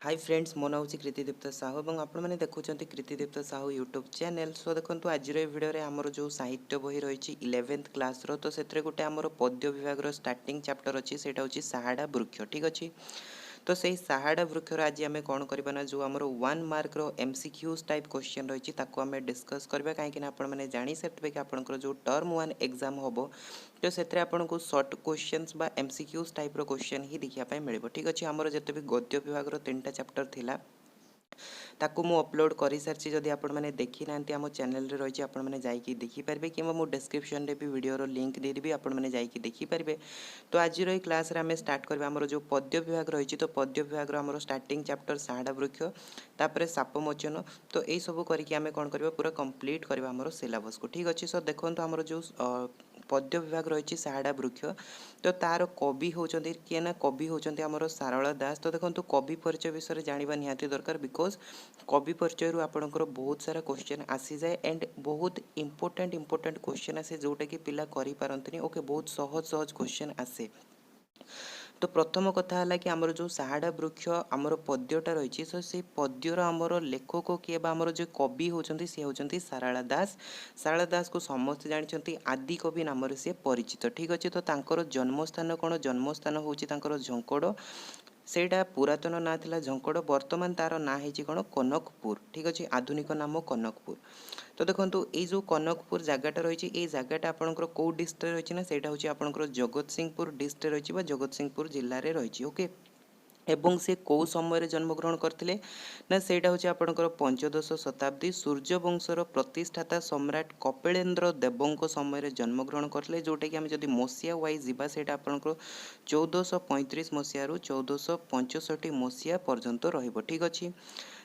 High friends, ମୋ ନାଁ ହେଉଛି କୃତିଦୀପ୍ତ ସାହୁ ଏବଂ ଆପଣମାନେ ଦେଖୁଛନ୍ତି କୃତିଦୀପ୍ତ ସାହୁ ୟୁଟ୍ୟୁବ୍ ଚ୍ୟାନେଲ୍। ସୋ ଦେଖନ୍ତୁ, ଆଜିର ଏ ଭିଡ଼ିଓରେ ଆମର ଯେଉଁ ସାହିତ୍ୟ ବହି ରହିଛି 11th କ୍ଲାସ୍ର, ତ ସେଥିରେ ଗୋଟେ ଆମର ପଦ୍ୟ ବିଭାଗର ଷ୍ଟାର୍ଟିଂ ଚାପ୍ଟର ଅଛି, ସେଇଟା ହେଉଛି ସାହାଡ଼ା ବୃକ୍ଷ। ଠିକ୍ ଅଛି? ତ ସେଇ ସାହାଡ଼ା ବୃକ୍ଷର ଆଜି ଆମେ କ'ଣ କରିବା ନା ଯେଉଁ ଆମର 1 ମାର୍କର MCQs type question ରହିଛି, ତାକୁ ଆମେ ଡିସ୍କସ୍ କରିବା। କାହିଁକିନା ଆପଣମାନେ ଜାଣିସାରିଥିବେ କି ଆପଣଙ୍କର ଯେଉଁ ଟର୍ମ 1 ଏକ୍ଜାମ୍ ହେବ, ତ ସେଥିରେ ଆପଣଙ୍କୁ ସର୍ଟ କ୍ୱେଶ୍ଚନ୍ସ ବା MCQs ଟାଇପ୍ର କ୍ୱେଶ୍ଚନ୍ ହିଁ ଦେଖିବା ପାଇଁ ମିଳିବ। ଠିକ୍ ଅଛି? ଆମର ଯେତେ ବି ଗଦ୍ୟ ବିଭାଗର 3ଟା ଚାପ୍ଟର ଥିଲା, ତାକୁ ମୁଁ ଅପଲୋଡ଼ କରିସାରିଛି। ଯଦି ଆପଣମାନେ ଦେଖିନାହାନ୍ତି, ଆମ ଚ୍ୟାନେଲରେ ରହିଛି, ଆପଣମାନେ ଯାଇକି ଦେଖିପାରିବେ କିମ୍ବା ମୁଁ ଡେସ୍କ୍ରିପସନ୍ରେ ବି ଭିଡ଼ିଓର ଲିଙ୍କ୍ ଦେଇଦେବି, ଆପଣମାନେ ଯାଇକି ଦେଖିପାରିବେ। ତ ଆଜିର ଏଇ କ୍ଲାସ୍ରେ ଆମେ ଷ୍ଟାର୍ଟ କରିବା ଆମର ଯେଉଁ ପଦ୍ୟ ବିଭାଗ ରହିଛି, ତ ପଦ୍ୟ ବିଭାଗର ଆମର ଷ୍ଟାର୍ଟିଂ ଚାପ୍ଟର ସାହାଡ଼ା ବୃକ୍ଷ, ତାପରେ ଶାପମୋଚନ। ତ ଏଇସବୁ କରିକି ଆମେ କ'ଣ କରିବା? ପୁରା କମ୍ପ୍ଲିଟ୍ କରିବା ଆମର ସିଲାବସ୍କୁ। ଠିକ୍ ଅଛି? ସୋ ଦେଖନ୍ତୁ, ଆମର ଯେଉଁ ପଦ୍ୟ ବିଭାଗ ରହିଛି ସାହାଡ଼ା ବୃକ୍ଷ, ତ ତାର କବି ହେଉଛନ୍ତି କିଏ ନା କବି ହେଉଛନ୍ତି ଆମର ସାରଳା ଦାସ। ତ ଦେଖନ୍ତୁ, କବି ପରିଚୟ ବିଷୟରେ ଜାଣିବା ନିହାତି ଦରକାର, because କବି ପରିଚୟରୁ ଆପଣଙ୍କର ବହୁତ ସାରା କ୍ୱେଶ୍ଚନ୍ ଆସିଯାଏ ଆଣ୍ଡ ବହୁତ ଇମ୍ପୋର୍ଟାଣ୍ଟ ଇମ୍ପୋର୍ଟାଣ୍ଟ କ୍ୱେଶ୍ଚନ୍ ଆସେ, ଯେଉଁଟାକି ପିଲା କରିପାରନ୍ତିନି। ଓକେ, ବହୁତ ସହଜ ସହଜ କ୍ୱେଶ୍ଚନ୍ ଆସେ। ତ ପ୍ରଥମ କଥା ହେଲା କି ଆମର ଯେଉଁ ସାହାଡ଼ା ବୃକ୍ଷ ଆମର ପଦ୍ୟଟା ରହିଛି, ତ ସେଇ ପଦ୍ୟର ଆମର ଲେଖକ କିଏ ବା ଆମର ଯେଉଁ କବି ହେଉଛନ୍ତି, ସିଏ ହେଉଛନ୍ତି ସାରଳା ଦାସ। ସାରଳା ଦାସକୁ ସମସ୍ତେ ଜାଣିଛନ୍ତି, ଆଦିକବି ନାମରେ ସିଏ ପରିଚିତ। ଠିକ୍ ଅଛି? ତ ତାଙ୍କର ଜନ୍ମସ୍ଥାନ କ'ଣ? ଜନ୍ମସ୍ଥାନ ହେଉଛି ତାଙ୍କର ଝଙ୍କଡ଼। ସେଇଟା ପୁରାତନ ନାଁ ଥିଲା ଝଙ୍କଡ଼, ବର୍ତ୍ତମାନ ତାର ନାଁ ହେଇଛି କ'ଣ? କନକପୁର। ଠିକ୍ ଅଛି? ଆଧୁନିକ ନାମ କନକପୁର। ତ ଦେଖନ୍ତୁ, ଏଇ ଯେଉଁ କନକପୁର ଜାଗାଟା ରହିଛି, ଏଇ ଜାଗାଟା ଆପଣଙ୍କର କେଉଁ ଡିଷ୍ଟ୍ରିକ୍ଟରେ ରହିଛି ନା ସେଇଟା ହେଉଛି ଆପଣଙ୍କର ଜଗତସିଂହପୁର ଡିଷ୍ଟ୍ରିକ୍ଟରେ ରହିଛି ବା ଜଗତସିଂହପୁର ଜିଲ୍ଲାରେ ରହିଛି। ଓକେ, ଏବଂ ସେ କେଉଁ ସମୟରେ ଜନ୍ମଗ୍ରହଣ କରିଥିଲେ ନା ସେଇଟା ହେଉଛି ଆପଣଙ୍କର ପଞ୍ଚଦଶ ଶତାବ୍ଦୀ, ସୂର୍ଯ୍ୟବଂଶର ପ୍ରତିଷ୍ଠାତା ସମ୍ରାଟ କପିଳେନ୍ଦ୍ର ଦେବଙ୍କ ସମୟରେ ଜନ୍ମଗ୍ରହଣ କରିଥିଲେ, ଯେଉଁଟାକି ଆମେ ଯଦି ମସିହା ୱାଇଜ୍ ଯିବା, ସେଇଟା ଆପଣଙ୍କର 1435 ମସିହାରୁ 1465 ମସିହା ପର୍ଯ୍ୟନ୍ତ ରହିବ। ଠିକ୍ ଅଛି?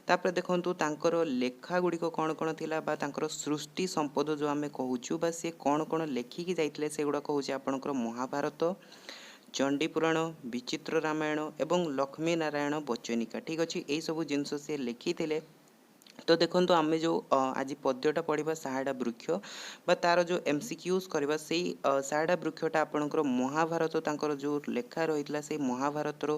ତାପରେ ଦେଖନ୍ତୁ, ତାଙ୍କର ଲେଖା ଗୁଡ଼ିକ କ'ଣ କ'ଣ ଥିଲା ବା ତାଙ୍କର ସୃଷ୍ଟି ସମ୍ପଦ ଯେଉଁ ଆମେ କହୁଛୁ ବା ସିଏ କ'ଣ କ'ଣ ଲେଖିକି ଯାଇଥିଲେ, ସେଗୁଡ଼ାକ ହେଉଛି ଆପଣଙ୍କର ମହାଭାରତ, ଚଣ୍ଡୀପୁରାଣ, ବିଚିତ୍ର ରାମାୟଣ ଏବଂ ଲକ୍ଷ୍ମୀ ନାରାୟଣ ବଚନିକା। ଠିକ୍ ଅଛି? ଏଇସବୁ ଜିନିଷ ସିଏ ଲେଖିଥିଲେ। ତ ଦେଖନ୍ତୁ, ଆମେ ଯେଉଁ ଆଜି ପଦ୍ୟଟା ପଢ଼ିବା ସାହାଡ଼ା ବୃକ୍ଷ ବା ତାର ଯେଉଁ MCQs କରିବା, ସେଇ ସାହାଡ଼ା ବୃକ୍ଷଟା ଆପଣଙ୍କର ମହାଭାରତ, ତାଙ୍କର ଯେଉଁ ଲେଖା ରହିଥିଲା, ସେଇ ମହାଭାରତର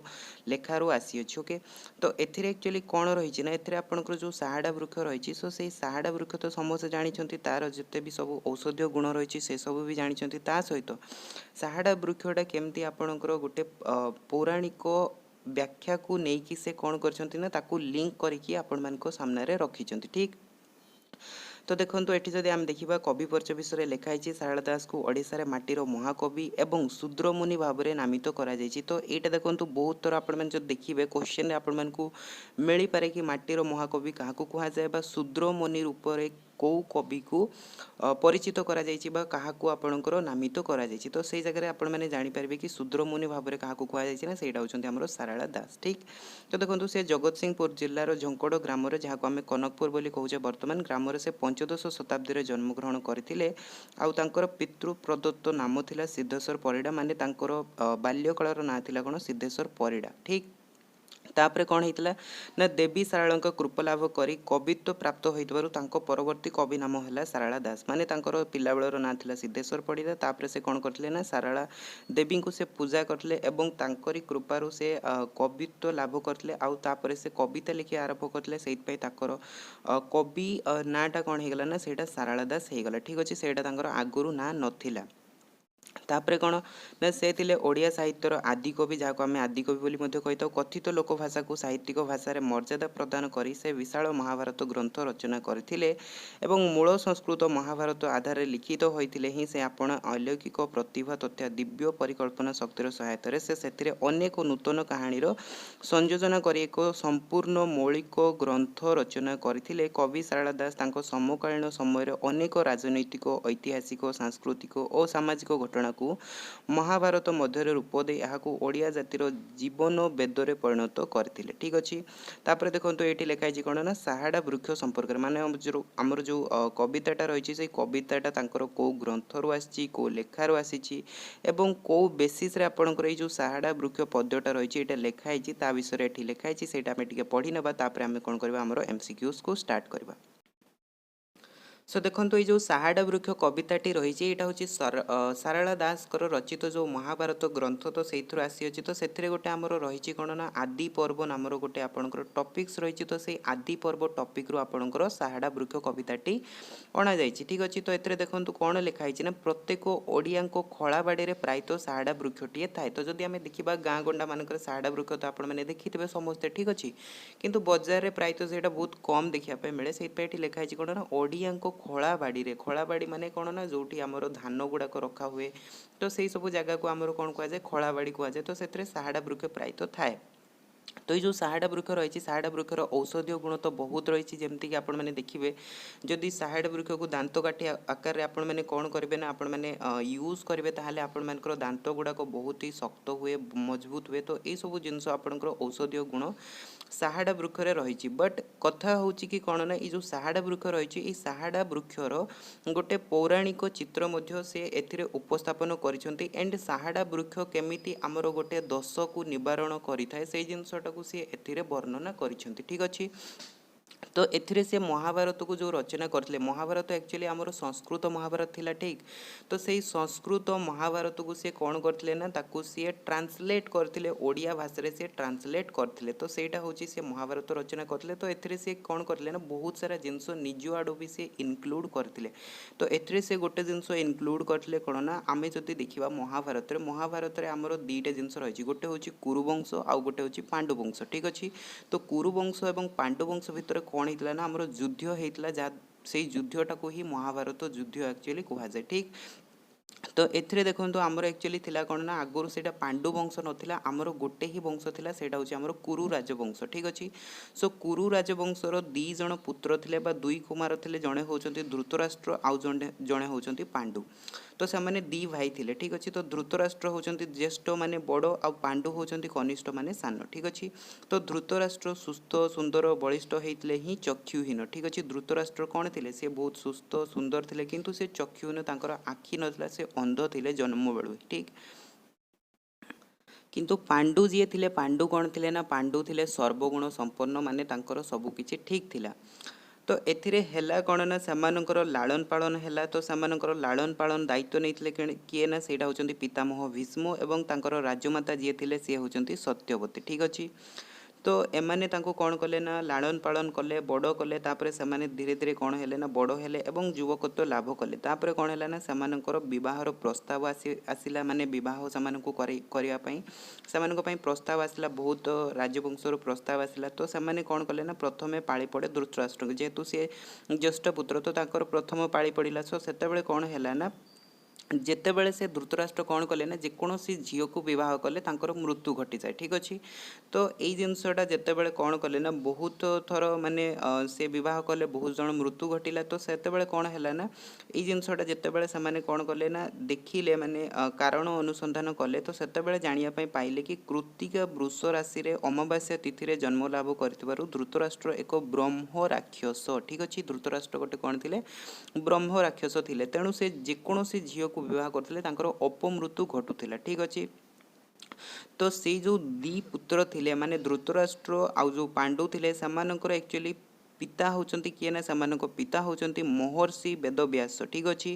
ଲେଖାରୁ ଆସିଅଛି। ଓକେ, ତ ଏଥିରେ ଆକ୍ଚୁଆଲି କ'ଣ ରହିଛି ନା ଏଥିରେ ଆପଣଙ୍କର ଯେଉଁ ସାହାଡ଼ା ବୃକ୍ଷ ରହିଛି, ସୋ ସେଇ ସାହାଡ଼ା ବୃକ୍ଷ ତ ସମସ୍ତେ ଜାଣିଛନ୍ତି, ତାର ଯେତେ ବି ସବୁ ଔଷଧୀୟ ଗୁଣ ରହିଛି, ସେସବୁ ବି ଜାଣିଛନ୍ତି। ତା ସହିତ ସାହାଡ଼ା ବୃକ୍ଷଟା କେମିତି ଆପଣଙ୍କର ଗୋଟେ ପୌରାଣିକ ବ୍ୟାଖ୍ୟାକୁ ନେଇକି ସେ କ'ଣ କରିଛନ୍ତି ନା ତାକୁ ଲିଙ୍କ କରିକି ଆପଣମାନଙ୍କ ସାମ୍ନାରେ ରଖିଛନ୍ତି। ଠିକ୍? ତ ଦେଖନ୍ତୁ, ଏଠି ଯଦି ଆମେ ଦେଖିବା, କବି ପରିଚୟ ବିଷୟରେ ଲେଖା ହେଇଛି, ସାରଳା ଦାସକୁ ଓଡ଼ିଶାରେ ମାଟିର ମହାକବି ଏବଂ ଶୂଦ୍ରମୁନି ଭାବରେ ନାମିତ କରାଯାଇଛି। ତ ଏଇଟା ଦେଖନ୍ତୁ, ବହୁତ ଥର ଆପଣମାନେ ଯଦି ଦେଖିବେ, କ୍ୱେଶ୍ଚନରେ ଆପଣମାନଙ୍କୁ ମିଳିପାରେ କି ମାଟିର ମହାକବି କାହାକୁ କୁହାଯାଏ ବା ଶୂଦ୍ରମୁନି ରୂପରେ କେଉଁ କବିକୁ ପରିଚିତ କରାଯାଇଛି ବା କାହାକୁ ଆପଣଙ୍କର ନାମିତ କରାଯାଇଛି। ତ ସେଇ ଜାଗାରେ ଆପଣମାନେ ଜାଣିପାରିବେ କି ଶୂଦ୍ରମୁନି ଭାବରେ କାହାକୁ କୁହାଯାଇଛି ନା ସେଇଟା ହେଉଛନ୍ତି ଆମର ସାରଳା ଦାସ। ଠିକ୍? ତ ଦେଖନ୍ତୁ, ସେ ଜଗତସିଂହପୁର ଜିଲ୍ଲାର ଝଙ୍କଡ଼ ଗ୍ରାମରେ, ଯାହାକୁ ଆମେ କନକପୁର ବୋଲି କହୁଛେ ବର୍ତ୍ତମାନ, ଗ୍ରାମରେ ସେ ପଞ୍ଚଦଶ ଶତାବ୍ଦୀରେ ଜନ୍ମଗ୍ରହଣ କରିଥିଲେ। ଆଉ ତାଙ୍କର ପିତୃ ପ୍ରଦତ୍ତ ନାମ ଥିଲା ସିଦ୍ଧେଶ୍ୱର ପରିଡ଼ା, ମାନେ ତାଙ୍କର ବାଲ୍ୟକାଳର ନାଁ ଥିଲା କ'ଣ? ସିଦ୍ଧେଶ୍ୱର ପରିଡ଼ା। ଠିକ୍? ତାପରେ କ'ଣ ହେଇଥିଲା ନା ଦେବୀ ଶାରଳାଙ୍କ କୃପା ଲାଭ କରି କବିତ୍ୱ ପ୍ରାପ୍ତ ହୋଇଥିବାରୁ ତାଙ୍କ ପରବର୍ତ୍ତୀ କବି ନାମ ହେଲା ସାରଳା ଦାସ। ମାନେ ତାଙ୍କର ପିଲାବେଳର ନାଁ ଥିଲା ସିଦ୍ଧେଶ୍ୱର ପରିଡ଼ା। ତାପରେ ସେ କ'ଣ କରିଥିଲେ ନା ଶାରଳା ଦେବୀଙ୍କୁ ସେ ପୂଜା କରିଥିଲେ ଏବଂ ତାଙ୍କରି କୃପାରୁ ସେ କବିତ୍ୱ ଲାଭ କରିଥିଲେ। ଆଉ ତାପରେ ସେ କବିତା ଲେଖିବା ଆରମ୍ଭ କରିଥିଲେ। ସେଇଥିପାଇଁ ତାଙ୍କର କବି ନାଁଟା କ'ଣ ହେଇଗଲା ନା ସେଇଟା ସାରଳା ଦାସ ହେଇଗଲା। ଠିକ୍ ଅଛି? ସେଇଟା ତାଙ୍କର ଆଗରୁ ନାଁ ନଥିଲା। ତାପରେ କ'ଣ ନା ସେ ଥିଲେ ଓଡ଼ିଆ ସାହିତ୍ୟର ଆଦିକବି, ଯାହାକୁ ଆମେ ଆଦିକବି ବୋଲି ମଧ୍ୟ କହିଥାଉ। କଥିତ ଲୋକଭାଷାକୁ ସାହିତ୍ୟିକ ଭାଷାରେ ମର୍ଯ୍ୟାଦା ପ୍ରଦାନ କରି ସେ ବିଶାଳ ମହାଭାରତ ଗ୍ରନ୍ଥ ରଚନା କରିଥିଲେ ଏବଂ ମୂଳ ସଂସ୍କୃତ ମହାଭାରତ ଆଧାରରେ ଲିଖିତ ହୋଇଥିଲେ ହିଁ ସେ ଆପଣା ଅଲୌକିକ ପ୍ରତିଭା ତଥା ଦିବ୍ୟ ପରିକଳ୍ପନା ଶକ୍ତିର ସହାୟତାରେ ସେ ସେଥିରେ ଅନେକ ନୂତନ କାହାଣୀର ସଂଯୋଜନା କରି ଏକ ସମ୍ପୂର୍ଣ୍ଣ ମୌଳିକ ଗ୍ରନ୍ଥ ରଚନା କରିଥିଲେ। କବି ସାରଳା ଦାସ ତାଙ୍କ ସମକାଳୀନ ସମୟରେ ଅନେକ ରାଜନୈତିକ, ଐତିହାସିକ, ସାଂସ୍କୃତିକ ଓ ସାମାଜିକ ଘଟଣାକୁ ମହାଭାରତ ମଧ୍ୟରେ ରୂପ ଦେଇ ଏହାକୁ ଓଡ଼ିଆ ଜାତିର ଜୀବନ ବେଦରେ ପରିଣତ କରିଥିଲେ। ଠିକ୍ ଅଛି? ତାପରେ ଦେଖନ୍ତୁ, ଏଇଠି ଲେଖା ହେଇଛି କ'ଣ ନା ସାହାଡ଼ା ବୃକ୍ଷ ସମ୍ପର୍କରେ, ମାନେ ଆମର ଯେଉଁ କବିତାଟା ରହିଛି, ସେଇ କବିତାଟା ତାଙ୍କର କେଉଁ ଗ୍ରନ୍ଥରୁ ଆସିଛି, କେଉଁ ଲେଖାରୁ ଆସିଛି ଏବଂ କେଉଁ ବେସିସ୍ରେ ଆପଣଙ୍କର ଏଇ ଯେଉଁ ସାହାଡ଼ା ବୃକ୍ଷ ପଦ୍ୟଟା ରହିଛି, ଏଇଟା ଲେଖା ହେଇଛି, ତା ବିଷୟରେ ଏଠି ଲେଖା ହେଇଛି। ସେଇଟା ଆମେ ଟିକେ ପଢ଼ି ନେବା। ତାପରେ ଆମେ କ'ଣ କରିବା? ଆମର MCQsକୁ ଷ୍ଟାର୍ଟ କରିବା। ସୋ ଦେଖନ୍ତୁ, ଏଇ ଯେଉଁ ସାହାଡ଼ା ବୃକ୍ଷ କବିତାଟି ରହିଛି, ଏଇଟା ହେଉଛି ସାରଳା ଦାସଙ୍କର ରଚିତ ଯେଉଁ ମହାଭାରତ ଗ୍ରନ୍ଥ, ତ ସେଇଥିରୁ ଆସିଅଛି। ତ ସେଥିରେ ଗୋଟେ ଆମର ରହିଛି କ'ଣ ନା ଆଦି ପର୍ବ ନାମର ଗୋଟେ ଆପଣଙ୍କର ଟପିକ୍ସ ରହିଛି। ତ ସେଇ ଆଦି ପର୍ବ ଟପିକ୍ରୁ ଆପଣଙ୍କର ସାହାଡ଼ା ବୃକ୍ଷ କବିତାଟି ଅଣାଯାଇଛି। ଠିକ୍ ଅଛି? ତ ଏଥିରେ ଦେଖନ୍ତୁ କ'ଣ ଲେଖା ହେଇଛି ନା ପ୍ରତ୍ୟେକ ଓଡ଼ିଆଙ୍କ ଖଳାବାଡ଼ିରେ ପ୍ରାୟତଃ ସାହାଡ଼ା ବୃକ୍ଷଟିଏ ଥାଏ। ତ ଯଦି ଆମେ ଦେଖିବା, ଗାଁ ଗଣ୍ଡାମାନଙ୍କରେ ସାହାଡ଼ା ବୃକ୍ଷ ତ ଆପଣମାନେ ଦେଖିଥିବେ ସମସ୍ତେ। ଠିକ୍ ଅଛି? କିନ୍ତୁ ବଜାରରେ ପ୍ରାୟତଃ ସେଇଟା ବହୁତ କମ୍ ଦେଖିବା ପାଇଁ ମିଳେ। ସେଇଥିପାଇଁ ଏଠି ଲେଖା ହେଇଛି କ'ଣ ନା ଓଡ଼ିଆଙ୍କ ଖଳାବାଡ଼ିରେ। ଖଳାବାଡ଼ି ମାନେ କ'ଣ ନା ଯେଉଁଠି ଆମର ଧାନ ଗୁଡ଼ାକ ରଖା ହୁଏ, ତ ସେଇ ସବୁ ଜାଗାକୁ ଆମର କ'ଣ କୁହାଯାଏ? ଖଳାବାଡ଼ି କୁହାଯାଏ। ତ ସେଥିରେ ସାହାଡ଼ା ବୃକ୍ଷ ପ୍ରାୟତଃ ଥାଏ। ତ ଏଇ ଯେଉଁ ସାହାଡ଼ା ବୃକ୍ଷ ରହିଛି, ସାହାଡ଼ା ବୃକ୍ଷର ଔଷଧୀୟ ଗୁଣ ତ ବହୁତ ରହିଛି। ଯେମିତିକି ଆପଣମାନେ ଦେଖିବେ, ଯଦି ସାହାଡ଼ା ବୃକ୍ଷକୁ ଦାନ୍ତକାଠି ଆକାରରେ ଆପଣମାନେ କ'ଣ କରିବେ ନା ଆପଣମାନେ ୟୁଜ୍ କରିବେ, ତାହେଲେ ଆପଣମାନଙ୍କର ଦାନ୍ତ ଗୁଡ଼ାକ ବହୁତ ହି ଶକ୍ତ ହୁଏ, ମଜବୁତ ହୁଏ। ତ ଏଇସବୁ ଜିନିଷ ଆପଣଙ୍କର ଔଷଧୀୟ ଗୁଣ ସାହାଡ଼ା ବୃକ୍ଷରେ ରହିଛି। ବଟ୍ କଥା ହେଉଛି କି କ'ଣ ନା ଏଇ ଯେଉଁ ସାହାଡ଼ା ବୃକ୍ଷ ରହିଛି, ଏଇ ସାହାଡ଼ା ବୃକ୍ଷର ଗୋଟେ ପୌରାଣିକ ଚିତ୍ର ମଧ୍ୟ ସେ ଏଥିରେ ଉପସ୍ଥାପନ କରିଛନ୍ତି। ଆଣ୍ଡ ସାହାଡ଼ା ବୃକ୍ଷ କେମିତି ଆମର ଗୋଟେ ଦୋଷକୁ ନିବାରଣ କରିଥାଏ, ସେଇ ଜିନିଷଟାକୁ ସିଏ ଏଥିରେ ବର୍ଣ୍ଣନା କରିଛନ୍ତି। ଠିକ୍ ଅଛି? ତ ଏଥିରେ ସେ ମହାଭାରତକୁ ଯେଉଁ ରଚନା କରିଥିଲେ, ମହାଭାରତ ଆକ୍ଚୁଆଲି ଆମର ସଂସ୍କୃତ ମହାଭାରତ ଥିଲା। ଠିକ୍? ତ ସେଇ ସଂସ୍କୃତ ମହାଭାରତକୁ ସିଏ କ'ଣ କରିଥିଲେ ନା ତାକୁ ସିଏ ଟ୍ରାନ୍ସଲେଟ୍ କରିଥିଲେ, ଓଡ଼ିଆ ଭାଷାରେ ସିଏ ଟ୍ରାନ୍ସଲେଟ୍ କରିଥିଲେ। ତ ସେଇଟା ହେଉଛି ସେ ମହାଭାରତ ରଚନା କରିଥିଲେ। ତ ଏଥିରେ ସିଏ କ'ଣ କରିଥିଲେ ନା ବହୁତ ସାରା ଜିନିଷ ନିଜ ଆଡ଼ୁ ବି ସିଏ ଇନକ୍ଲୁଡ଼ କରିଥିଲେ। ତ ଏଥିରେ ସେ ଗୋଟେ ଜିନିଷ ଇନକ୍ଲୁଡ଼ କରିଥିଲେ କ'ଣ ନା ଆମେ ଯଦି ଦେଖିବା ମହାଭାରତରେ, ମହାଭାରତରେ ଆମର ଦୁଇଟା ଜିନିଷ ରହିଛି। ଗୋଟେ ହେଉଛି କୁରୁବଂଶ ଆଉ ଗୋଟେ ହେଉଛି ପାଣ୍ଡୁବଂଶ। ଠିକ୍ ଅଛି? ତ କୁରୁବଂଶ ଏବଂ ପାଣ୍ଡୁବଂଶ ଭିତରେ କ'ଣ ହେଇଥିଲା ନା ଆମର ଯୁଦ୍ଧ ହେଇଥିଲା, ଯାହା ସେଇ ଯୁଦ୍ଧଟାକୁ ହିଁ ମହାଭାରତ ଯୁଦ୍ଧ ଆକ୍ଚୁଆଲି କୁହାଯାଏ। ଠିକ୍? ତ ଏଥିରେ ଦେଖନ୍ତୁ, ଆମର ଆକ୍ଚୁଆଲି ଥିଲା କ'ଣ ନା ଆଗରୁ ସେଇଟା ପାଣ୍ଡୁ ବଂଶ ନଥିଲା, ଆମର ଗୋଟେ ହିଁ ବଂଶ ଥିଲା, ସେଇଟା ହେଉଛି ଆମର କୁରୁ ରାଜବଂଶ। ଠିକ୍ ଅଛି? ସୋ କୁରୁ ରାଜବଂଶର ଦୁଇ ଜଣ ପୁତ୍ର ଥିଲେ ବା ଦୁଇ କୁମାର ଥିଲେ। ଜଣେ ହେଉଛନ୍ତି ଧୃତରାଷ୍ଟ୍ର ଆଉ ଜଣେ ହେଉଛନ୍ତି ପାଣ୍ଡୁ। ତ ସେମାନେ ଦୁଇ ଭାଇ ଥିଲେ। ଠିକ୍ ଅଛି? ତ ଧୃତରାଷ୍ଟ୍ର ହେଉଛନ୍ତି ଜ୍ୟେଷ୍ଠ ମାନେ ବଡ଼, ଆଉ ପାଣ୍ଡୁ ହେଉଛନ୍ତି କନିଷ୍ଠ ମାନେ ସାନ। ଠିକ୍ ଅଛି? ତ ଧୃତରାଷ୍ଟ୍ର ସୁସ୍ଥ, ସୁନ୍ଦର, ବଳିଷ୍ଠ ହେଇଥିଲେ ହିଁ ଚକ୍ଷୁହୀନ। ଠିକ୍ ଅଛି? ଧୃତରାଷ୍ଟ୍ର କ'ଣ ଥିଲେ? ସେ ବହୁତ ସୁସ୍ଥ ସୁନ୍ଦର ଥିଲେ, କିନ୍ତୁ ସେ ଚକ୍ଷୁହୀନ, ତାଙ୍କର ଆଖି ନଥିଲା, ସେ ଅନ୍ଧ ଥିଲେ ଜନ୍ମ ବେଳୁ। ଠିକ୍? କିନ୍ତୁ ପାଣ୍ଡୁ ଯିଏ ଥିଲେ, ପାଣ୍ଡୁ କ'ଣ ଥିଲେ ନା ପାଣ୍ଡୁ ଥିଲେ ସର୍ବଗୁଣ ସମ୍ପନ୍ନ, ମାନେ ତାଙ୍କର ସବୁକିଛି ଠିକ୍ ଥିଲା। ତ ଏଥିରେ ହେଲା କ'ଣ ନା ସେମାନଙ୍କର ଲାଳନ ପାଳନ ହେଲା। ତ ସେମାନଙ୍କର ଲାଳନ ପାଳନ ଦାୟିତ୍ୱ ନେଇଥିଲେ କିଏ ନା ସେଇଟା ହେଉଛନ୍ତି ପିତାମହ ଭୀଷ୍ମ ଏବଂ ତାଙ୍କର ରାଜମାତା ଯିଏ ଥିଲେ ସିଏ ହେଉଛନ୍ତି ସତ୍ୟବତୀ। ଠିକ୍ ଅଛି? ତ ଏମାନେ ତାଙ୍କୁ କ'ଣ କଲେ ନା ଲାଳନ ପାଳନ କଲେ, ବଡ଼ କଲେ। ତାପରେ ସେମାନେ ଧୀରେ ଧୀରେ କ'ଣ ହେଲେ ନା ବଡ଼ ହେଲେ ଏବଂ ଯୁବକତ୍ୱ ଲାଭ କଲେ। ତାପରେ କ'ଣ ହେଲା ନା ସେମାନଙ୍କର ବିବାହର ପ୍ରସ୍ତାବ ଆସିଲା, ମାନେ ବିବାହ ସେମାନଙ୍କୁ କରିବା ପାଇଁ ସେମାନଙ୍କ ପାଇଁ ପ୍ରସ୍ତାବ ଆସିଲା, ବହୁତ ରାଜବଂଶରୁ ପ୍ରସ୍ତାବ ଆସିଲା। ତ ସେମାନେ କ'ଣ କଲେ ନା ପ୍ରଥମେ ପାଳି ପଡ଼େ ଧୃତରାଷ୍ଟ୍ରଙ୍କୁ, ଯେହେତୁ ସିଏ ଜ୍ୟେଷ୍ଠ ପୁତ୍ର, ତ ତାଙ୍କର ପ୍ରଥମ ପାଳି ପଡ଼ିଲା। ସୋ ସେତେବେଳେ କ'ଣ ହେଲା ନା ଯେତେବେଳେ ସେ ଧୃତରାଷ୍ଟ୍ର କ'ଣ କଲେ ନା ଯେକୌଣସି ଝିଅକୁ ବିବାହ କଲେ ତାଙ୍କର ମୃତ୍ୟୁ ଘଟିଯାଏ। ଠିକ୍ ଅଛି? ତ ଏଇ ଜିନିଷଟା ଯେତେବେଳେ କ'ଣ କଲେ ନା ବହୁତ ଥର ମାନେ ସେ ବିବାହ କଲେ, ବହୁତ ଜଣ ମୃତ୍ୟୁ ଘଟିଲା। ତ ସେତେବେଳେ କ'ଣ ହେଲା ନା ଏଇ ଜିନିଷଟା ଯେତେବେଳେ ସେମାନେ କ'ଣ କଲେ ନା ଦେଖିଲେ, ମାନେ କାରଣ ଅନୁସନ୍ଧାନ କଲେ, ତ ସେତେବେଳେ ଜାଣିବା ପାଇଁ ପାଇଲେ କି କୃତିକା ବୃଷ ରାଶିରେ ଅମାବାସ୍ୟା ତିଥିରେ ଜନ୍ମ ଲାଭ କରିଥିବାରୁ ଧୃତରାଷ୍ଟ୍ର ଏକ ବ୍ରହ୍ମ ରାକ୍ଷସ। ଠିକ୍ ଅଛି? ଧୃତରାଷ୍ଟ୍ର ଗୋଟେ କ'ଣ ଥିଲେ? ବ୍ରହ୍ମ ରାକ୍ଷସ ଥିଲେ। ତେଣୁ ସେ ଯେକୌଣସି ଝିଅକୁ ବିବାହ କରୁଥିଲେ, ତାଙ୍କର ଅପମୃତ୍ୟୁ ଘଟୁଥିଲା। ଠିକ୍ ଅଛି? ତ ସେଇ ଯେଉଁ ଦୁଇ ପୁତ୍ର ଥିଲେ, ମାନେ ଧୃତରାଷ୍ଟ୍ର ଆଉ ଯେଉଁ ପାଣ୍ଡୁ ଥିଲେ, ସେମାନଙ୍କର ଆକ୍ଚୁଆଲି ପିତା ହେଉଛନ୍ତି କିଏ ନା ସେମାନଙ୍କ ପିତା ହେଉଛନ୍ତି ମହର୍ଷି ବେଦବ୍ୟାସ। ଠିକ୍ ଅଛି?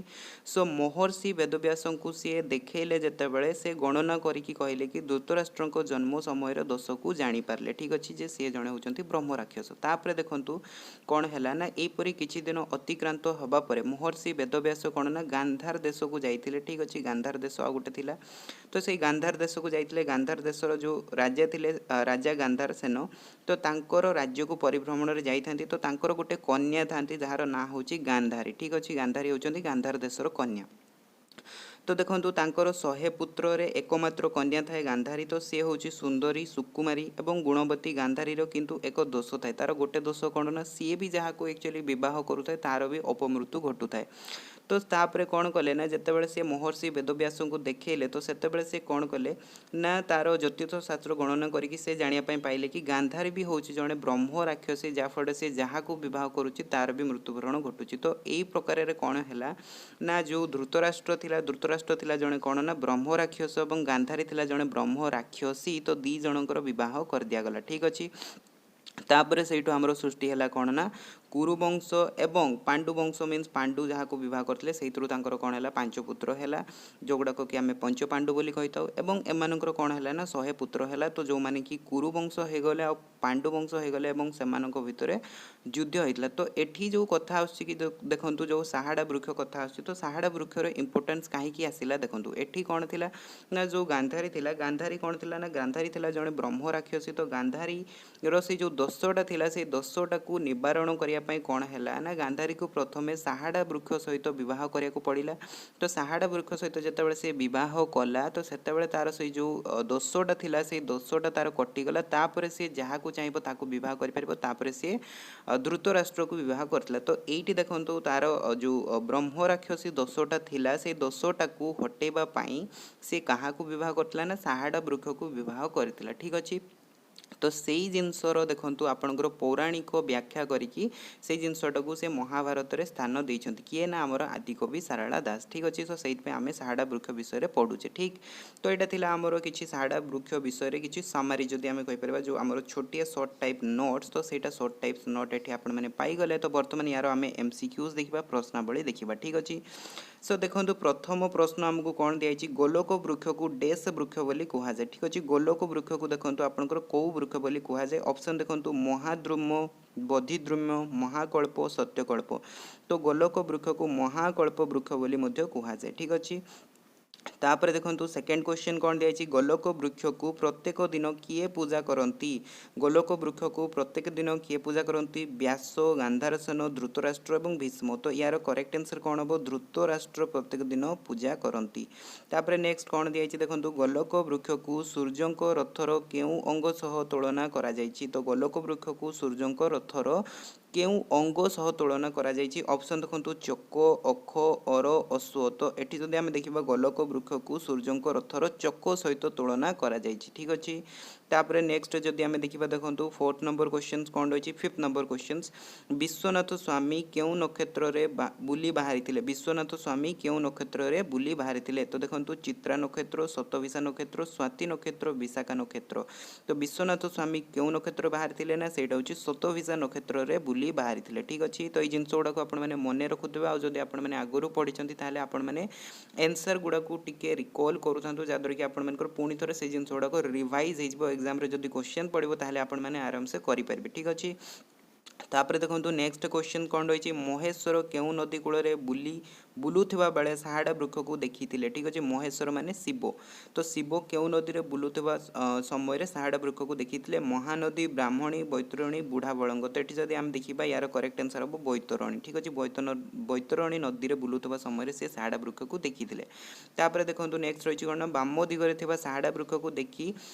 ସୋ ମହର୍ଷି ବେଦବ୍ୟାସଙ୍କୁ ସିଏ ଦେଖେଇଲେ ଯେତେବେଳେ, ସେ ଗଣନା କରିକି କହିଲେ କି ଧୃତରାଷ୍ଟ୍ରଙ୍କ ଜନ୍ମ ସମୟର ଦୋଷକୁ ଜାଣିପାରିଲେ। ଠିକ୍ ଅଛି? ଯେ ସିଏ ଜଣେ ହେଉଛନ୍ତି ବ୍ରହ୍ମ ରାକ୍ଷସ। ତାପରେ ଦେଖନ୍ତୁ କ'ଣ ହେଲା ନା ଏହିପରି କିଛି ଦିନ ଅତିକ୍ରାନ୍ତ ହେବା ପରେ ମହର୍ଷି ବେଦବ୍ୟାସ କ'ଣ ନା ଗାନ୍ଧାର ଦେଶକୁ ଯାଇଥିଲେ। ଠିକ୍ ଅଛି? ଗାନ୍ଧାର ଦେଶ ଆଉ ଗୋଟେ ଥିଲା, ତ ସେଇ ଗାନ୍ଧାର ଦେଶକୁ ଯାଇଥିଲେ। ଗାନ୍ଧାର ଦେଶର ଯେଉଁ ରାଜା ଥିଲେ, ରାଜା ଗାନ୍ଧାର ସେନ, ତ ତାଙ୍କର ରାଜ୍ୟକୁ ପରିଭ୍ରମଣରେ ଯାଇଥାନ୍ତି। ତ ତାଙ୍କର ଗୋଟେ କନ୍ୟା ଥାନ୍ତି, ଯାହାର ନାଁ ହେଉଛି ଗାନ୍ଧାରୀ। ଠିକ୍ ଅଛି? ଗାନ୍ଧାରୀ ହେଉଛନ୍ତି ଗାନ୍ଧାର ଦେଶର କନ୍ୟା। ତ ଦେଖନ୍ତୁ, ତାଙ୍କର 100 ପୁତ୍ରରେ ଏକମାତ୍ର କନ୍ୟା ଥାଏ ଗାନ୍ଧାରୀ। ତ ସିଏ ହେଉଛି ସୁନ୍ଦରୀ, ସୁକୁମାରୀ ଏବଂ ଗୁଣବତୀ। ଗାନ୍ଧାରୀର କିନ୍ତୁ ଏକ ଦୋଷ ଥାଏ। ତାର ଗୋଟେ ଦୋଷ କ'ଣ ନା ସିଏ ବି ଯାହାକୁ ଆକ୍ଚୁଆଲି ବିବାହ କରୁଥାଏ, ତାର ବି ଅପମୃତ୍ୟୁ ଘଟୁଥାଏ। ତ ତାପରେ କ'ଣ କଲେ ନା ଯେତେବେଳେ ସେ ମହର୍ଷି ବେଦବ୍ୟାସଙ୍କୁ ଦେଖେଇଲେ, ତ ସେତେବେଳେ ସେ କ'ଣ କଲେ ନା ତାର ଜ୍ୟୋତିଷ ଶାସ୍ତ୍ର ଗଣନା କରିକି ସେ ଜାଣିବା ପାଇଁ ପାଇଲେ କି ଗାନ୍ଧାରୀ ବି ହେଉଛି ଜଣେ ବ୍ରହ୍ମ ରାକ୍ଷସୀ, ଯାହାଫଳରେ ସେ ଯାହାକୁ ବିବାହ କରୁଛି ତାର ବି ମୃତ୍ୟୁବରଣ ଘଟୁଛି। ତ ଏଇ ପ୍ରକାରରେ କ'ଣ ହେଲା ନା ଯେଉଁ ଧୃତରାଷ୍ଟ୍ର ଥିଲା, ଧୃତରାଷ୍ଟ୍ର ଥିଲା ଜଣେ କ'ଣ ନା ବ୍ରହ୍ମ ରାକ୍ଷସ ଏବଂ ଗାନ୍ଧାରୀ ଥିଲା ଜଣେ ବ୍ରହ୍ମ ରାକ୍ଷସୀ। ତ ଦୁଇ ଜଣଙ୍କର ବିବାହ କରିଦିଆଗଲା। ଠିକ୍ ଅଛି? ତାପରେ ସେଇଠୁ ଆମର ସୃଷ୍ଟି ହେଲା କ'ଣ ନା କୁରୁବଂଶ ଏବଂ ପାଣ୍ଡୁବଂଶ। ମିନ୍ସ ପାଣ୍ଡୁ ଯାହାକୁ ବିବାହ କରିଥିଲେ, ସେଇଥିରୁ ତାଙ୍କର କ'ଣ ହେଲା? 5 ପୁତ୍ର ହେଲା, ଯେଉଁଗୁଡ଼ାକ କି ଆମେ ପଞ୍ଚପାଣ୍ଡୁ ବୋଲି କହିଥାଉ। ଏବଂ ଏମାନଙ୍କର କ'ଣ ହେଲା ନା 100 ପୁତ୍ର ହେଲା, ତ ଯେଉଁମାନେ କି କୁରୁବଂଶ ହେଇଗଲେ ଆଉ ପାଣ୍ଡୁବଂଶ ହେଇଗଲେ ଏବଂ ସେମାନଙ୍କ ଭିତରେ ଯୁଦ୍ଧ ହେଇଥିଲା। ତ ଏଠି ଯେଉଁ କଥା ଆସୁଛି କି ଦେଖନ୍ତୁ, ଯେଉଁ ସାହାଡ଼ା ବୃକ୍ଷ କଥା ଆସୁଛି, ତ ସାହାଡ଼ା ବୃକ୍ଷର ଇମ୍ପୋର୍ଟାନ୍ସ କାହିଁକି ଆସିଲା? ଦେଖନ୍ତୁ, ଏଠି କ'ଣ ଥିଲା ନା ଯେଉଁ ଗାନ୍ଧାରୀ ଥିଲା, ଗାନ୍ଧାରୀ କ'ଣ ଥିଲା ନା ଗାନ୍ଧାରୀ ଥିଲା ଜଣେ ବ୍ରହ୍ମ ରାକ୍ଷସୀ। ତ ଗାନ୍ଧାରୀର ସେଇ ଯେଉଁ ଦୋଷଟା ଥିଲା, ସେଇ ଦୋଷଟାକୁ ନିବାରଣ କରିବା ପାଇଁ କ'ଣ ହେଲା ନା ଗାନ୍ଧାରୀକୁ ପ୍ରଥମେ ସାହାଡ଼ା ବୃକ୍ଷ ସହିତ ବିବାହ କରିବାକୁ ପଡ଼ିଲା। ତ ସାହାଡ଼ା ବୃକ୍ଷ ସହିତ ଯେତେବେଳେ ସେ ବିବାହ କଲା, ତ ସେତେବେଳେ ତାର ସେଇ ଯେଉଁ ଦୋଷଟା ଥିଲା, ସେଇ ଦୋଷଟା ତାର କଟିଗଲା। ତାପରେ ସିଏ ଯାହାକୁ ଚାହିଁବ ତାକୁ ବିବାହ କରିପାରିବ। ତାପରେ ସିଏ ଧୃତରାଷ୍ଟ୍ରକୁ ବିବାହ କରିଥିଲା। ତ ଏଇଠି ଦେଖନ୍ତୁ, ତାର ଯେଉଁ ବ୍ରହ୍ମ ରାକ୍ଷସୀ ଦୋଷଟା ଥିଲା, ସେଇ ଦୋଷଟାକୁ ହଟେଇବା ପାଇଁ ସେ କାହାକୁ ବିବାହ କରିଥିଲା ନା ସାହାଡ଼ା ବୃକ୍ଷକୁ ବିବାହ କରିଥିଲା। ଠିକ୍ ଅଛି? ତ ସେଇ ଜିନିଷର ଦେଖନ୍ତୁ, ଆପଣଙ୍କର ପୌରାଣିକ ବ୍ୟାଖ୍ୟା କରିକି ସେଇ ଜିନିଷଟାକୁ ସେ ମହାଭାରତରେ ସ୍ଥାନ ଦେଇଛନ୍ତି। କିଏ ନା ଆମର ଆଦିକବି ସାରଳା ଦାସ। ଠିକ୍ ଅଛି? ତ ସେଇଥିପାଇଁ ଆମେ ସାହାଡ଼ା ବୃକ୍ଷ ବିଷୟରେ ପଢ଼ୁଛେ। ଠିକ୍? ତ ଏଇଟା ଥିଲା ଆମର କିଛି ସାହାଡ଼ା ବୃକ୍ଷ ବିଷୟରେ କିଛି ସାମାରି ଯଦି ଆମେ କହିପାରିବା, ଯେଉଁ ଆମର ଛୋଟିଆ ସର୍ଟ ଟାଇପ୍ ନୋଟ୍ସ। ତ ସେଇଟା ସର୍ଟ ଟାଇପ୍ ନୋଟ୍ ଏଠି ଆପଣମାନେ ପାଇଗଲେ। ତ ବର୍ତ୍ତମାନ ୟାର ଆମେ ଏମ୍ ସି କ୍ୟୁଜ୍ ଦେଖିବା, ପ୍ରଶ୍ନାବଳୀ ଦେଖିବା। ଠିକ୍ ଅଛି? ସୋ ଦେଖନ୍ତୁ, ପ୍ରଥମ ପ୍ରଶ୍ନ ଆମକୁ କ'ଣ ଦିଆଯାଇଛି? ଗୋଲକ ବୃକ୍ଷକୁ ଡେସ୍ ବୃକ୍ଷ ବୋଲି କୁହାଯାଏ। ଠିକ୍ ଅଛି? ଗୋଲକ ବୃକ୍ଷକୁ ଦେଖନ୍ତୁ, ଆପଣଙ୍କର କେଉଁ ବୃକ୍ଷ ବୋଲି କୁହାଯାଏ? ଅପସନ୍ ଦେଖନ୍ତୁ, ମହାଦ୍ରୁମ, ବୋଧିଦ୍ରୁମ, ମହାକଳ୍ପ, ସତ୍ୟକଳ୍ପ। ତ ଗୋଲକ ବୃକ୍ଷକୁ ମହାକଳ୍ପ ବୃକ୍ଷ ବୋଲି ମଧ୍ୟ କୁହାଯାଏ। ଠିକ୍ ଅଛି? ତାପରେ ଦେଖନ୍ତୁ, ସେକେଣ୍ଡ କ୍ୱେଶ୍ଚନ୍ କ'ଣ ଦିଆଯାଇଛି? ଗୋଲକ ବୃକ୍ଷକୁ ପ୍ରତ୍ୟେକ ଦିନ କିଏ ପୂଜା କରନ୍ତି? ଗୋଲକ ବୃକ୍ଷକୁ ପ୍ରତ୍ୟେକ ଦିନ କିଏ ପୂଜା କରନ୍ତି? ବ୍ୟାସ, ଗାନ୍ଧାରସେନ, ଧୃତରାଷ୍ଟ୍ର ଏବଂ ଭୀଷ୍ମ। ତ ୟାର କରେକ୍ଟ ଆନ୍ସର୍ କ'ଣ ହେବ? ଧୃତରାଷ୍ଟ୍ର ପ୍ରତ୍ୟେକ ଦିନ ପୂଜା କରନ୍ତି। ତାପରେ ନେକ୍ସଟ କ'ଣ ଦିଆଯାଇଛି ଦେଖନ୍ତୁ, ଗୋଲକ ବୃକ୍ଷକୁ ସୂର୍ଯ୍ୟଙ୍କ ରଥର କେଉଁ ଅଙ୍ଗ ସହ ତୁଳନା କରାଯାଇଛି? ତ ଗୋଲକ ବୃକ୍ଷକୁ ସୂର୍ଯ୍ୟଙ୍କ ରଥର କେଉଁ ଅଙ୍ଗ ସହ ତୁଳନା କରାଯାଇଛି? ଅପସନ୍ ଦେଖନ୍ତୁ, ଚକ, ଅଖ, ଅର, ଅଶ୍ୱ। ତ ଏଠି ଯଦି ଆମେ ଦେଖିବା, ଗୋଲକ ବୃକ୍ଷକୁ ସୂର୍ଯ୍ୟଙ୍କ ରଥର ଚକ ସହିତ ତୁଳନା କରାଯାଇଛି। ଠିକ୍ ଅଛି? ତାପରେ ନେକ୍ସଟ ଯଦି ଆମେ ଦେଖିବା, ଦେଖନ୍ତୁ, ଫୋର୍ଥ ନମ୍ବର କ୍ୱେଶ୍ଚନ୍ସ କ'ଣ ରହିଛି? ଫିଫ୍ଥ ନମ୍ବର କ୍ୱେଶ୍ଚନ୍ସ, ବିଶ୍ୱନାଥ ସ୍ୱାମୀ କେଉଁ ନକ୍ଷତ୍ରରେ ବୁଲି ବାହାରିଥିଲେ? ବିଶ୍ୱନାଥ ସ୍ୱାମୀ କେଉଁ ନକ୍ଷତ୍ରରେ ବୁଲି ବାହାରିଥିଲେ? ତ ଦେଖନ୍ତୁ, ଚିତ୍ରା ନକ୍ଷତ୍ର, ଶତଭିଷା ନକ୍ଷତ୍ର, ସ୍ୱାତି ନକ୍ଷତ୍ର, ବିଶାଖା ନକ୍ଷତ୍ର। ତ ବିଶ୍ୱନାଥ ସ୍ୱାମୀ କେଉଁ ନକ୍ଷତ୍ର ବାହାରିଥିଲେ ନା ସେଇଟା ହେଉଛି ଶତଭିଷା ନକ୍ଷତ୍ରରେ ବୁଲି ବାହାରିଥିଲେ। ଠିକ୍ ଅଛି? ତ ଏଇ ଜିନିଷ ଗୁଡ଼ାକୁ ଆପଣମାନେ ମନେ ରଖୁଥିବେ। ଆଉ ଯଦି ଆପଣମାନେ ଆଗରୁ ପଢ଼ିଛନ୍ତି, ତାହେଲେ ଆପଣମାନେ ଆନ୍ସର୍ ଗୁଡ଼ାକୁ ଟିକେ ରିକଲ୍ କରୁଥାନ୍ତୁ, ଯାହାଦ୍ୱାରା କି ଆପଣମାନଙ୍କର ପୁଣି ଥରେ ସେଇ ଜିନିଷ ଗୁଡ଼ାକ ରିଭାଇଜ୍ ହେଇଯିବ। ଏକ୍ଜାମ୍ରେ ଯଦି କ୍ୱେଶ୍ଚନ୍ ପଡ଼ିବ, ତାହେଲେ ଆପଣମାନେ ଆରାମସେ କରିପାରିବେ। ଠିକ୍ ଅଛି? ତାପରେ ଦେଖନ୍ତୁ, ନେକ୍ସଟ କ୍ୱେଶ୍ଚନ୍ କ'ଣ ରହିଛି? ମହେଶ୍ୱର କେଉଁ ନଦୀ କୂଳରେ ବୁଲୁଥିବା ବେଳେ ସାହାଡ଼ା ବୃକ୍ଷକୁ ଦେଖିଥିଲେ? ଠିକ୍ ଅଛି? ମହେଶ୍ୱର ମାନେ ଶିବ। ତ ଶିବ କେଉଁ ନଦୀରେ ବୁଲୁଥିବା ସମୟରେ ସାହାଡ଼ା ବୃକ୍ଷକୁ ଦେଖିଥିଲେ? ମହାନଦୀ, ବ୍ରାହ୍ମଣୀ, ବୈତରଣୀ, ବୁଢ଼ା ବଳଙ୍ଗ। ତ ଏଠି ଯଦି ଆମେ ଦେଖିବା, ୟାର କରେକ୍ଟ ଆନ୍ସର୍ ହେବ ବୈତରଣୀ। ଠିକ୍ ଅଛି? ବୈତରଣୀ ନଦୀରେ ବୁଲୁଥିବା ସମୟରେ ସେ ସାହାଡ଼ା ବୃକ୍ଷକୁ ଦେଖିଥିଲେ। ତାପରେ ଦେଖନ୍ତୁ, ନେକ୍ସଟ ରହିଛି କ'ଣ? ବାମ ଦିଗରେ ଥିବା ସାହାଡ଼ା ବୃକ୍ଷକୁ ଦେଖି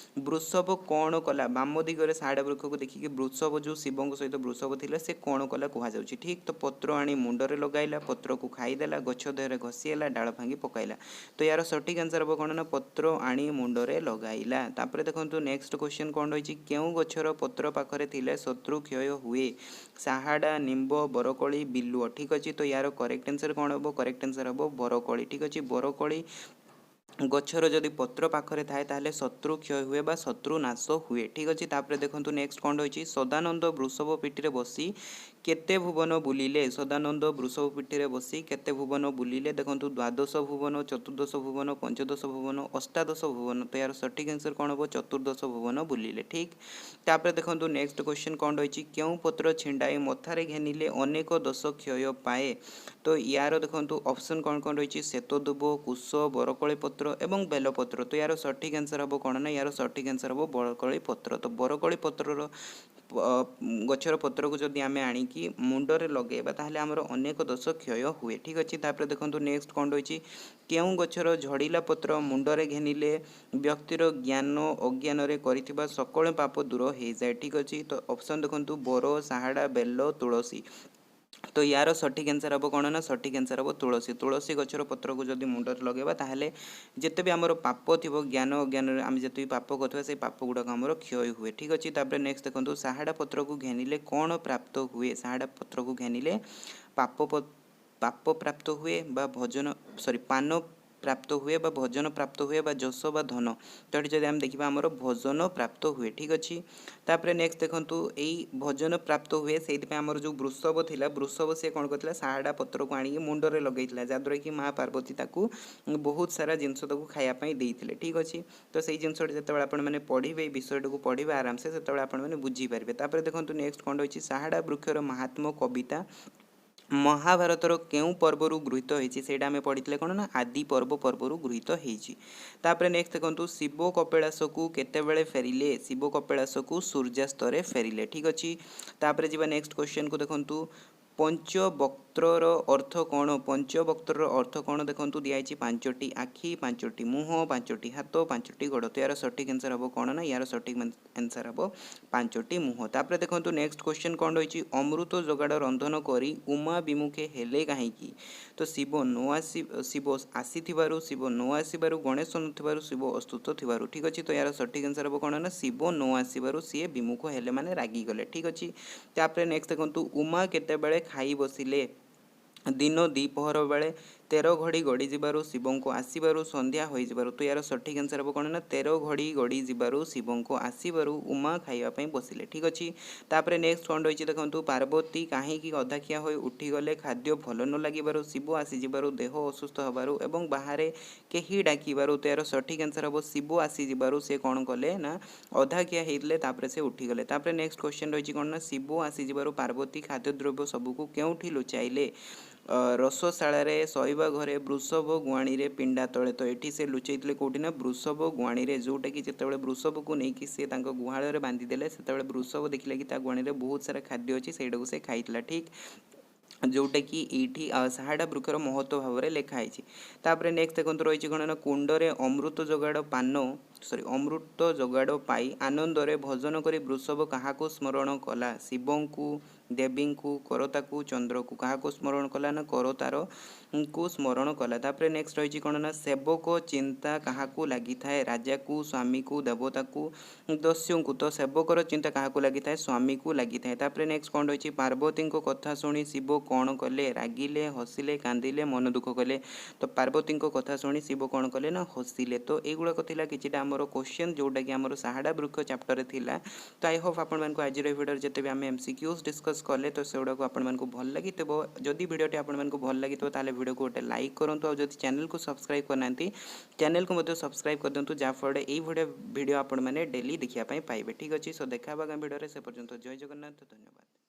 ବୃଷଭ କ'ଣ କଲା? ବାମ ଦିଗରେ ସାହାଡ଼ା ବୃକ୍ଷକୁ ଦେଖିକି ବୃଷଭ, ଯେଉଁ ଶିବଙ୍କ ସହିତ ବୃଷଭ ଥିଲା, ସେ କ'ଣ କଲା କୁହାଯାଉଛି। ଠିକ୍? ତ ପତ୍ର ଆଣି ମୁଣ୍ଡରେ ଲଗାଇଲା, ପତ୍ରକୁ ଖାଇଦେଲା, ଗଛ ଦେହରେ ଘଷି ହେଲା, ଡାଳ ଭାଙ୍ଗି ପକାଇଲା। ତ ୟାର ସଠିକ୍ ଆନ୍ସର୍ ହେବ କ'ଣ ନା ପତ୍ର ଆଣି ମୁଣ୍ଡରେ ଲଗାଇଲା। ତାପରେ ଦେଖନ୍ତୁ, ନେକ୍ସଟ କ୍ୱେଶ୍ଚନ୍ କ'ଣ ରହିଛି? କେଉଁ ଗଛର ପତ୍ର ପାଖରେ ଥିଲେ ଶତ୍ରୁ କ୍ଷୟ ହୁଏ? ସାହାଡ଼ା, ନିମ୍ବ, ବରକୋଳି, ବିଲୁଅ। ଠିକ୍ ଅଛି? ତ ୟାର କରେକ୍ଟ ଆନ୍ସର୍ କ'ଣ ହେବ? କରେକ୍ଟ ଆନ୍ସର୍ ହେବ ବରକୋଳି। ଠିକ୍ ଅଛି? ବରକୋଳି ଗଛର ଯଦି ପତ୍ର ପାଖରେ ଥାଏ, ତାହେଲେ ଶତ୍ରୁ କ୍ଷୟ ହୁଏ ବା ଶତ୍ରୁ ନାଶ ହୁଏ। ଠିକ୍ ଅଛି? ତାପରେ ଦେଖନ୍ତୁ, ନେକ୍ସଟ କ'ଣ ରହିଛି? ସଦାନନ୍ଦ ବୃଷଭ ପିଠିରେ ବସି କେତେ ଭୁବନ ବୁଲିଲେ? ସଦାନନ୍ଦ ବୃଷଭ ପିଠିରେ ବସି କେତେ ଭୁବନ ବୁଲିଲେ? ଦେଖନ୍ତୁ, ଦ୍ୱାଦଶ ଭୁବନ, ଚତୁର୍ଦ୍ଦଶ ଭୁବନ, ପଞ୍ଚଦଶ ଭୁବନ, ଅଷ୍ଟାଦଶ ଭୁବନ। ତ ଏହାର ସଠିକ୍ ଆନ୍ସର୍ କ'ଣ ହେବ? ଚତୁର୍ଦ୍ଦଶ ଭୁବନ ବୁଲିଲେ। ଠିକ୍? ତାପରେ ଦେଖନ୍ତୁ, ନେକ୍ସଟ କ୍ୱେଶ୍ଚନ୍ କ'ଣ ରହିଛି? କେଉଁ ପତ୍ର ଛିଣ୍ଡାଇ ମଥାରେ ଘେନିଲେ ଅନେକ ଦୋଷ କ୍ଷୟ ପାଏ? ତ ୟାର ଦେଖନ୍ତୁ, ଅପସନ୍ କ'ଣ କ'ଣ ରହିଛି? ଶ୍ଵେତଦୁବ, କୁଶ, ବରକୋଳି ପତ୍ର ଏବଂ ବେଲପତ୍ର। ତ ୟାର ସଠିକ୍ ଆନ୍ସର୍ ହେବ କ'ଣ ନା ୟାର ସଠିକ୍ ଆନ୍ସର୍ ହେବ ବରକୋଳି ପତ୍ର। ତ ବରକୋଳି ପତ୍ରର ଗଛର ପତ୍ରକୁ ଯଦି ଆମେ ଆଣିକି ମୁଣ୍ଡରେ ଲଗାଇବା, ତାହେଲେ ଆମର ଅନେକ ଦୋଷ କ୍ଷୟ ହୁଏ। ଠିକ୍ ଅଛି? ତାପରେ ଦେଖନ୍ତୁ, ନେକ୍ସଟ କ'ଣ ରହିଛି? କେଉଁ ଗଛର ଝଡ଼ିଲା ପତ୍ର ମୁଣ୍ଡରେ ଘେନିଲେ ବ୍ୟକ୍ତିର ଜ୍ଞାନ ଅଜ୍ଞାନରେ କରିଥିବା ସକଳ ପାପ ଦୂର ହେଇଯାଏ? ଠିକ୍ ଅଛି? ତ ଅପସନ୍ ଦେଖନ୍ତୁ, ବର, ସାହାଡ଼ା, ବେଲ, ତୁଳସୀ। ତ ୟାର ସଠିକ୍ ଆନ୍ସର୍ ହେବ କ'ଣ ନା ସଠିକ୍ ଆନ୍ସର୍ ହେବ ତୁଳସୀ। ତୁଳସୀ ଗଛର ପତ୍ରକୁ ଯଦି ମୁଣ୍ଡରେ ଲଗାଇବା, ତାହେଲେ ଯେତେ ବି ଆମର ପାପ ଥିବ, ଜ୍ଞାନ ଅଜ୍ଞାନରେ ଆମେ ଯେତେ ବି ପାପ କରୁଥିବା, ସେଇ ପାପ ଗୁଡ଼ାକ ଆମର କ୍ଷୟ ହୁଏ। ଠିକ୍ ଅଛି? ତାପରେ ନେକ୍ସଟ ଦେଖନ୍ତୁ, ସାହାଡ଼ା ପତ୍ରକୁ ଘେନିଲେ କ'ଣ ପ୍ରାପ୍ତ ହୁଏ? ସାହାଡ଼ା ପତ୍ରକୁ ଘେନିଲେ ପାପ ପ୍ରାପ୍ତ ହୁଏ ବା ଭଜନ ସରି ପାନ ପ୍ରାପ୍ତ ହୁଏ ବା ଭଜନ ପ୍ରାପ୍ତ ହୁଏ ବା ଯଶ ବା ଧନ? ତ ଏଠି ଯଦି ଆମେ ଦେଖିବା, ଆମର ଭଜନ ପ୍ରାପ୍ତ ହୁଏ। ଠିକ୍ ଅଛି। ତାପରେ ନେକ୍ସଟ ଦେଖନ୍ତୁ, ଏଇ ଭଜନ ପ୍ରାପ୍ତ ହୁଏ, ସେଇଥିପାଇଁ ଆମର ଯେଉଁ ବୃଷଭ ଥିଲା, ବୃଷଭ ସେ କ'ଣ କରିଥିଲା? ସାହାଡ଼ା ପତ୍ରକୁ ଆଣିକି ମୁଣ୍ଡରେ ଲଗେଇଥିଲା, ଯାହାଦ୍ୱାରା କି ମା ପାର୍ବତୀ ତାକୁ ବହୁତ ସାରା ଜିନିଷ ତାକୁ ଖାଇବା ପାଇଁ ଦେଇଥିଲେ। ଠିକ୍ ଅଛି। ତ ସେଇ ଜିନିଷଟି ଯେତେବେଳେ ଆପଣମାନେ ପଢ଼ିବେ, ଏଇ ବିଷୟଟିକୁ ପଢ଼ିବେ ଆରାମସେ, ସେତେବେଳେ ଆପଣମାନେ ବୁଝିପାରିବେ। ତାପରେ ଦେଖନ୍ତୁ, ନେକ୍ସଟ କ'ଣ ରହିଛି? ସାହାଡ଼ା ବୃକ୍ଷର ମାହାତ୍ମ୍ୟ କବିତା ମହାଭାରତର କେଉଁ ପର୍ବରୁ ଗୃହୀତ ହେଇଛି? ସେଇଟା ଆମେ ପଢ଼ିଥିଲେ କ'ଣ ନା ଆଦି ପର୍ବ ପର୍ବରୁ ଗୃହୀତ ହେଇଛି। ତାପରେ ନେକ୍ସଟ ଦେଖନ୍ତୁ, ଶିବ କପିଳାସକୁ କେତେବେଳେ ଫେରିଲେ? ଶିବ କପିଳାସକୁ ସୂର୍ଯ୍ୟାସ୍ତରେ ଫେରିଲେ। ଠିକ୍ ଅଛି। ତାପରେ ଯିବା ନେକ୍ସଟ କ୍ୱେଶ୍ଚନକୁ। ଦେଖନ୍ତୁ, ପଞ୍ଚବକ୍ତ୍ରର ଅର୍ଥ କ'ଣ? ପଞ୍ଚବକ୍ତ୍ରର ଅର୍ଥ କ'ଣ? ଦେଖନ୍ତୁ, ଦିଆହେଇଛି ପାଞ୍ଚଟି ଆଖି, ପାଞ୍ଚଟି ମୁହଁ, ପାଞ୍ଚଟି ହାତ, ପାଞ୍ଚଟି ଗୋଡ଼। ତ ଏହାର ସଠିକ୍ ଆନ୍ସର୍ ହେବ କ'ଣ ନା ଏହାର ସଠିକ୍ ଆନ୍ସର୍ ହେବ ପାଞ୍ଚଟି ମୁହଁ। ତାପରେ ଦେଖନ୍ତୁ, ନେକ୍ସଟ କ୍ୱେଶ୍ଚନ୍ କ'ଣ ରହିଛି? ଅମୃତ ଯୋଗାଡ଼ ରନ୍ଧନ କରି ଉମା ବିମୁଖେ ହେଲେ କାହିଁକି? ତ ଶିବ ନ ଆସି, ଶିବ ଆସିଥିବାରୁ, ଶିବ ନ ଆସିବାରୁ, ଗଣେଶ ନଥିବାରୁ, ଶିବ ଅସ୍ତୁତ ଥିବାରୁ। ଠିକ୍ ଅଛି। ତ ଏହାର ସଠିକ୍ ଆନ୍ସର୍ ହେବ କ'ଣ ନା ଶିବ ନ ଆସିବାରୁ ସିଏ ବିମୁଖ ହେଲେ, ମାନେ ରାଗିଗଲେ। ଠିକ୍ ଅଛି। ତାପରେ ନେକ୍ସଟ ଦେଖନ୍ତୁ, ଉମା କେତେବେଳେ ଖାଇ ବସିଲେ? ଦିନ ଦ୍ୱିପହର ବେଳେ, 13 ଘଡ଼ି ଗଡ଼ିଯିବାରୁ, ଶିବଙ୍କୁ ଆସିବାରୁ, ସନ୍ଧ୍ୟା ହୋଇଯିବାରୁ। ତ ଏହାର ସଠିକ୍ ଆନ୍ସର୍ ହେବ କ'ଣ ନା 13 ଘଡ଼ି ଗଡ଼ିଯିବାରୁ, ଶିବଙ୍କୁ ଆସିବାରୁ ଉମା ଖାଇବା ପାଇଁ ବସିଲେ। ଠିକ୍ ଅଛି। ତାପରେ ନେକ୍ସଟ କ'ଣ ରହିଛି? ଦେଖନ୍ତୁ, ପାର୍ବତୀ କାହିଁକି ଅଧାଖିଆ ହୋଇ ଉଠିଗଲେ? ଖାଦ୍ୟ ଭଲ ନ ଲାଗିବାରୁ, ଶିବ ଆସିଯିବାରୁ, ଦେହ ଅସୁସ୍ଥ ହେବାରୁ ଏବଂ ବାହାରେ କେହି ଡାକିବାରୁ। ତ ଏହାର ସଠିକ୍ ଆନ୍ସର୍ ହେବ ଶିବ ଆସିଯିବାରୁ ସେ କ'ଣ କଲେ ନା ଅଧାଖିଆ ହେଇଥିଲେ, ତାପରେ ସେ ଉଠିଗଲେ। ତାପରେ ନେକ୍ସଟ କ୍ୱେଶ୍ଚନ୍ ରହିଛି କ'ଣ ନା ଶିବ ଆସିଯିବାରୁ ପାର୍ବତୀ ଖାଦ୍ୟଦ୍ରବ୍ୟ ସବୁକୁ କେଉଁଠି ଲୁଚାଇଲେ? ରସଶାଳାରେ, ଶୋଇବା ଘରେ, ବୃଷଭ ଗୁଆଣୀରେ, ପିଣ୍ଡା ତଳେ। ତ ଏଠି ସେ ଲୁଚେଇଥିଲେ କେଉଁଠି ନା ବୃଷଭ ଗୁଆଣୀରେ, ଯେଉଁଟାକି ଯେତେବେଳେ ବୃଷଭକୁ ନେଇକି ସେ ତାଙ୍କ ଗୁହାଳରେ ବାନ୍ଧିଦେଲେ, ସେତେବେଳେ ବୃଷଭ ଦେଖିଲା କି ତା ଗୁଆଣୀରେ ବହୁତ ସାରା ଖାଦ୍ୟ ଅଛି, ସେଇଟାକୁ ସେ ଖାଇଥିଲା। ଠିକ୍, ଯେଉଁଟାକି ଏଇଠି ସାହାଡ଼ା ବୃକ୍ଷର ମହତ୍ତ୍ୱ ଭାବରେ ଲେଖା ହେଇଛି। ତାପରେ ନେକ୍ସଟ ଦେଖନ୍ତୁ, ରହିଛି କ'ଣ ନା କୁଣ୍ଡରେ ଅମୃତ ଯୋଗାଡ଼ ପାନ, ସରି, ଅମୃତ ଯୋଗାଡ଼ ପାଇ ଆନନ୍ଦରେ ଭଜନ କରି ବୃଷଭ କାହାକୁ ସ୍ମରଣ କଲା? ଶିବଙ୍କୁ, ଦେବୀଙ୍କୁ, କରତାକୁ, ଚନ୍ଦ୍ରକୁ। କାହାକୁ ସ୍ମରଣ କଲା ନା କରତାରଙ୍କୁ ସ୍ମରଣ କଲା। ତାପରେ ନେକ୍ସଟ ରହିଛି କ'ଣ ନା ସେବକ ଚିନ୍ତା କାହାକୁ ଲାଗିଥାଏ? ରାଜାକୁ, ସ୍ୱାମୀକୁ, ଦେବତାକୁ, ଦସ୍ୟୁଙ୍କୁ। ତ ସେବକର ଚିନ୍ତା କାହାକୁ ଲାଗିଥାଏ? ସ୍ୱାମୀକୁ ଲାଗିଥାଏ। ତାପରେ ନେକ୍ସଟ କ'ଣ ରହିଛି? ପାର୍ବତୀଙ୍କ କଥା ଶୁଣି ଶିବ କ'ଣ କଲେ? ରାଗିଲେ, ହସିଲେ, କାନ୍ଦିଲେ, ମନ ଦୁଃଖ କଲେ। ତ ପାର୍ବତୀଙ୍କ କଥା ଶୁଣି ଶିବ କ'ଣ କଲେ ନା ହସିଲେ। ତ ଏଇଗୁଡ଼ାକ ଥିଲା କିଛିଟା ଆମର କ୍ୱେଶ୍ଚନ୍, ଯେଉଁଟାକି ଆମର ସାହାଡ଼ା ବୃକ୍ଷ ଚାପ୍ଟରରେ ଥିଲା। ତ I Hope ଆପଣମାନଙ୍କୁ ଆଜିର ଏ ଭିଡ଼ିଓରେ ଯେତେ ବି ଆମେ MCQs discus କଲେ, ତ ସେଗୁଡ଼ାକୁ ଆପଣମାନଙ୍କୁ ଭଲ ଲାଗିଥିବ। ଯଦି ଭିଡ଼ିଓଟି ଆପଣମାନଙ୍କୁ ଭଲ ଲାଗିଥିବ, ତାହେଲେ ଭିଡ଼ିଓକୁ ଗୋଟେ ଲାଇକ୍ କରନ୍ତୁ। ଆଉ ଯଦି ଚ୍ୟାନେଲକୁ ସବସ୍କ୍ରାଇବ୍ କରିନାହାନ୍ତି, ଚ୍ୟାନେଲକୁ ମଧ୍ୟ ସବସ୍କ୍ରାଇବ୍ କରିଦିଅନ୍ତୁ, ଯାହାଫଳରେ ଏଇଭଳିଆ ଭିଡ଼ିଓ ଆପଣମାନେ ଡେଲି ଦେଖିବା ପାଇଁ ପାଇବେ। ଠିକ୍ ଅଛି। ସୋ ଦେଖା ହେବା ଆଗାମୀ ଭିଡ଼ିଓରେ, ସେ ପର୍ଯ୍ୟନ୍ତ ଜୟ ଜଗନ୍ନାଥ, ଧନ୍ୟବାଦ।